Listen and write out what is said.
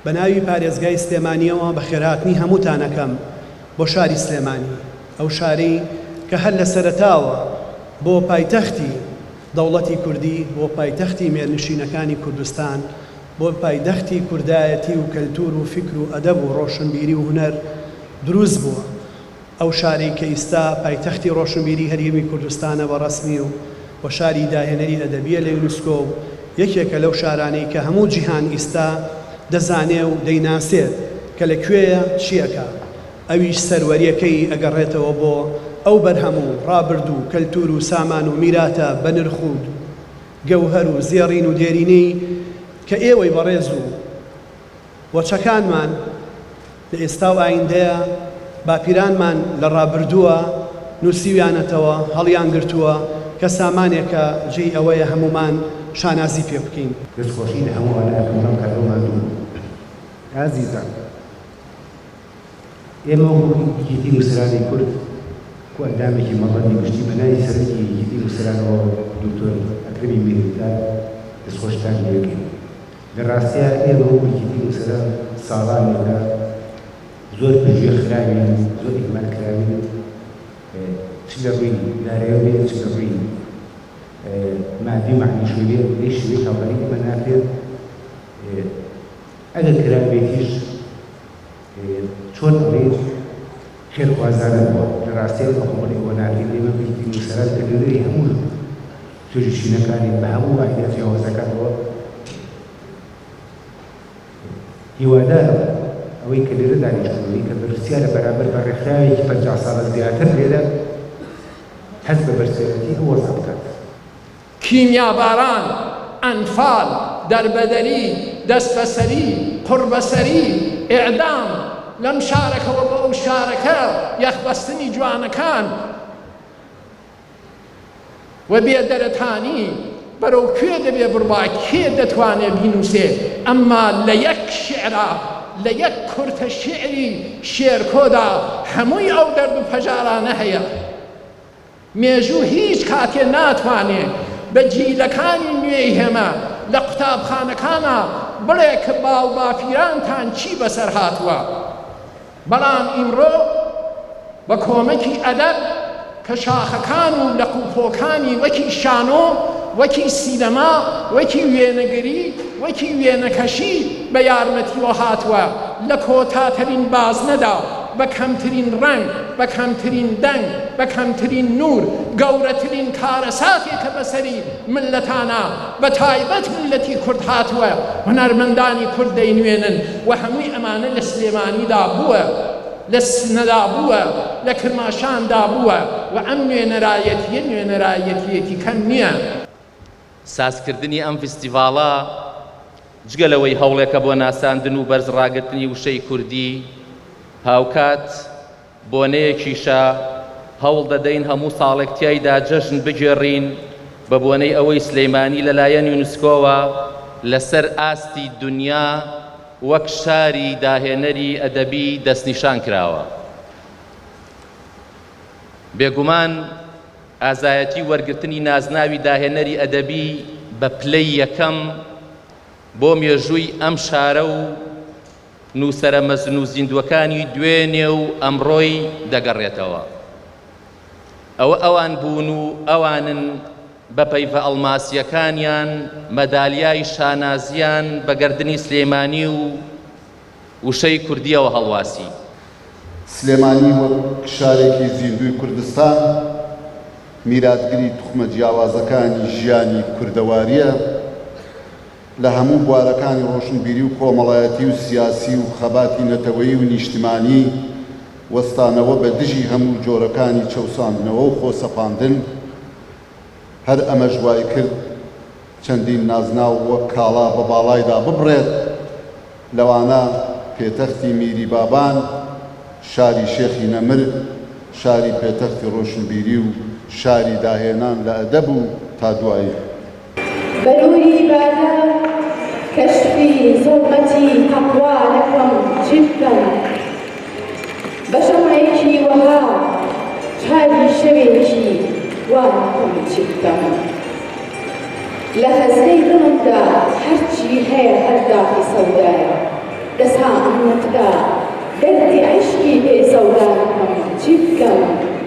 بە ناوی پارێزگای سلێمانییەوە بەخێرهاتنی هەمووتان ئەکەم بۆ شاری سلێمانی، ئەو شارەی کە هەر لە سەرەتاوە بۆ پایتەختی دەوڵەتی کوردی، بۆ پایتەختی مێرنشینەکانی کوردستان، بۆ پایدەختی کوردایەتی و کەلتوور و فیکر و ئەدەب و ڕۆشنبیری و هونەر دروست بووە. ئەو شارەی کە ئیستا پایتەختی ڕۆشنبیری هەرێمی کوردستانە بە ڕەسمی و و شاری داهێنەری ئەدەبییە لە یونسکۆ و یەکێکە لەو شارانەی کە هەموو جیهان ئیستا دەزانێ و دەیناسێت کە لە کوێیە چی ئەکا ئەویش سەروەریەکەی ئەگەڕێتەوە بۆ ئەو بەرهەم و ڕابردوو و کەلتور و سامان و میراتە بەنرخ و گەوهەر و زێڕین و دێرینەی کە ئێوەی بەڕێز و وەچەکانمان لە ئێستا و ئایندەیا باپیرانمان لە ڕابردووە نووسیویانەتەوە، هەڵیانگرتووە کە سامانێکە جێی ئەوەیە هەموومان شانازی پێ بکەین. دەستخۆشی لە هەموو ئەوانە ئەکەم بەم کارەوە ماندوو بوون. ئازیزان ئێمە وەکو یەکێتی نووسەرانی کورد کو ئەندامێکی مەڵبەندی گشتی بە ناوی سەرۆکی یەکێتی نووسەرانەوە دکتۆر ئەکرەمی میرمیداد دەستخۆشتان لێکەین. لە ڕاستیا ئێمە وەکو یەکێتی نووسەران ساڵانێکە زۆر پشتگوێ خراوین، زۆر ئیهمال کراوین، چ لە ڕووی دارایەوە بێت، چ لە ڕووی مادی و مەعنەویشەوە بێت، بە هیچ شێوەیەک هاوکاری ئێمە ناکرێت. ئەگەر کرابێتیش چۆن ئەڵێی خێرخوازانە بووە. لە ڕاستیا ئێمە قبوڵی ئەوە ناکەین. ئێمە وەک یەکێتی نووسەران کە نوێنەری هەموو توێژی چینەکانین بە هەموو ئایدیا جیاوازەکانەوە، هیوادارم ئەوەی کە لێرە دانیشتوون، ئەوەی کە بەرپرسیارە بەرامبەر بە ڕێکخراوێکی 50 ساڵە زیاتر لێرە، هەست بە بەرپرسیارێتی ئەو وەزعە بکات. کیمیاباران، ئەنفال، دەربەدەری، دەستبەسەری، قوڕبەسەری، ئیعدام، لەم شارەکەوە بۆ ئەو شارەکە، یەخبەستنی جوانەکان و بێدەرەتانی، بەرەو کوێ دەبێ بڕوا، کێ دەتوانێ بینووسێ؟ ئەمما لە یەک شیعرا، لە یەک کورتە شیعری شێرکۆدا هەمووی ئەو دەرد و پەژارانە هەیە. مێژوو هیچ کاتێ ناتوانێ بە جیلەکانی نوێی ئێمە لە قوتابخانەکانا بڵێ کە باوباپیرانتان چی بەسەر هاتووە. بەڵام ئیمڕۆ بە کۆمەکی ئەدەب کە شاخەکان و لق و پۆکانی وەکی شانۆ، وەکی سینەما، وەکی وێنەگری، وەکی وێنەکەشی بە یارمەتیوە هاتووە، لە کۆتاترین بازنەدا، بە کەمترین ڕەنگ، بە کەمترین دەنگ، بە کەمترین نوور، گەورەترین کارەساتێ کە بەسەری مللەتانا، بە تایبەت مللەتی کورد هاتووە، هونەرمەندانی کورد دەینوێنن و هەمووی ئەمانە لە سلێمانیدا بووە، لە سنەدا بووە، لە کرماشاندا بووە و ئەم نوێنەرایەتییە نوێنەرایەتییەکی کەم نییە. سازکردنی ئەم فیستیڤاڵە جگە لەوەی هەوڵێکە بۆ ناساندن و بەرز ڕاگرتنی وشەی کوردی، هاوکات بۆنەیەکیشە هەوڵ دەدەین هەموو ساڵێک تیایدا جەژن بگێڕین بە بۆنەی ئەوەی سلەیمانی لەلایەن یونسکۆوە لەسەر ئاستی دونیا وەک شاری داهێنەری ئەدەبی دەستنیشان کراوە. بێگومان ئازایەتی وەرگرتنی نازناوی داهێنەری ئەدەبی بە پلەی یەکەم بۆ مێژووی ئەم شارە و نووسەرە مەزن و زیندووەکانی دوێنێ و ئەمڕۆی دەگەڕێتەوە. ئەوە ئەوان بوون و ئەوانن بە پەیڤە ئەڵماسییەکانیان مەدالیای شانازییان بە گەردنی سلێمانی و وشەی کوردییەوە هەڵواسی. سلێمانی وەک شارێکی زیندووی کوردستان، میراتگری توخمە جیاوازەکانی ژیانی کوردەوارییە، لە هەموو بوارەکانی ڕۆشنبیری و کۆمەڵایەتی و سیاسی و خەباتی نەتەوەیی و نیشتمانی، وەستانەوە بە دژی هەموو جۆرەکانی چەوساندنەوە و خۆسەپاندن، هەر ئەمەش وایکرد چەندین نازناو وەک کاڵا بە باڵایدا ببڕێت، لەوانە پێتەختی میری بابان، شاری شێخی نەمر، شاری پێتەختی ڕۆشنبیری و شاری داهێنان لە ئەدەب و تا دوایی. بە نووری بادە کەشفی زوڵمەتی تەقوا نەکەم چی بکەم؟ بە شەمعێکی وەها چاوی شەوێکی وا نەکەم چی بکەم؟ لە خەزنەی دڵمدا هەرچی هەیە هەر داخی سەودایە. دەسا ئەمنت بکا.